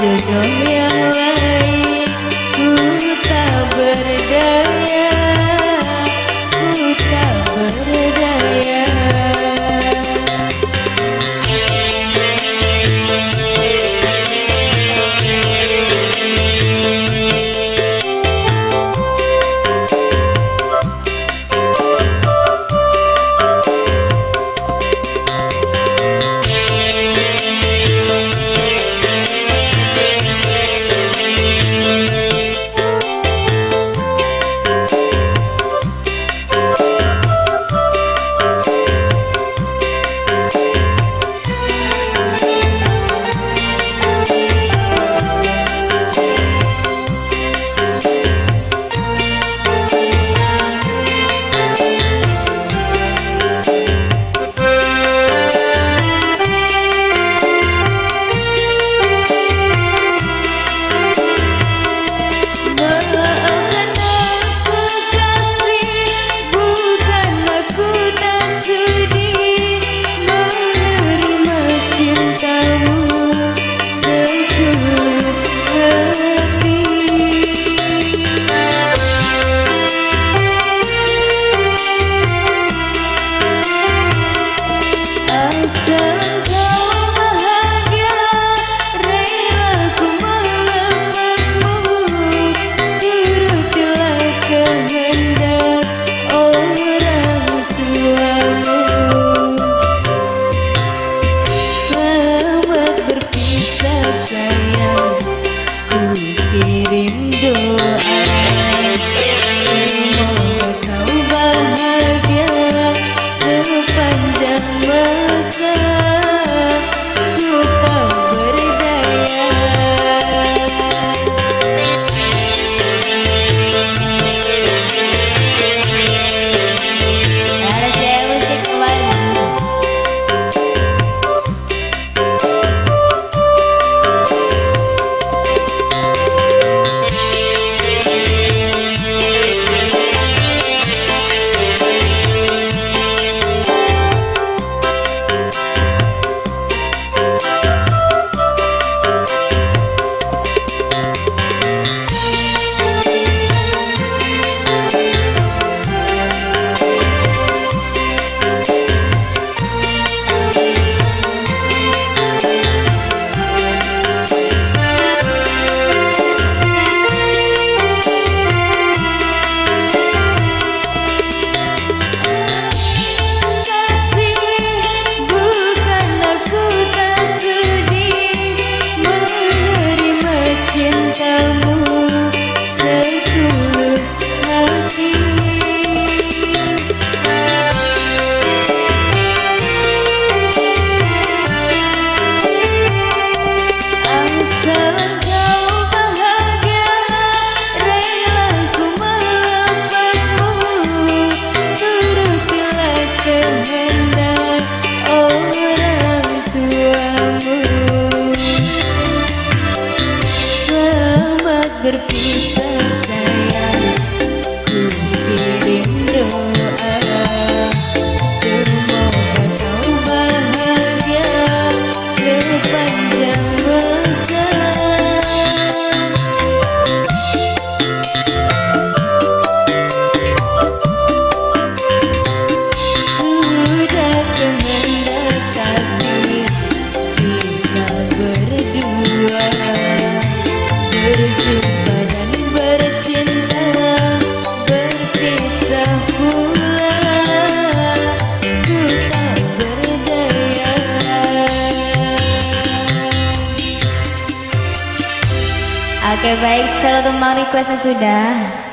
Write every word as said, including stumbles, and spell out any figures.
Jodoh yang lain, ku tak berdaya, ku tak berdaya. Maafkan aku, kasih, bukan aku tak sudi menerima cintamu setulus hati. Asal kau bahagia, rela ku melepasmu, turutilah kehendak orang tuamu. Selamat berpisah sayang, ku kirim doa. Semoga kau bahagia sepanjang masa. Ku tak berdaya. Ada saya musik kembali. Kasih, bukan aku tak sudi menerima cintamu setulus hati. Asal kau bahagia, rela ku melepasmu, turutilah kehendak orang tuamu. Selamat berpisah sayang, ku kirim doa. Semoga kau bahagia sepanjang masa. Sudah kehendak takdir kita berdua berjumpa dan bercinta, berpisah pula ku tak berdaya. Oke, baik, salah tembang request-nya sudah.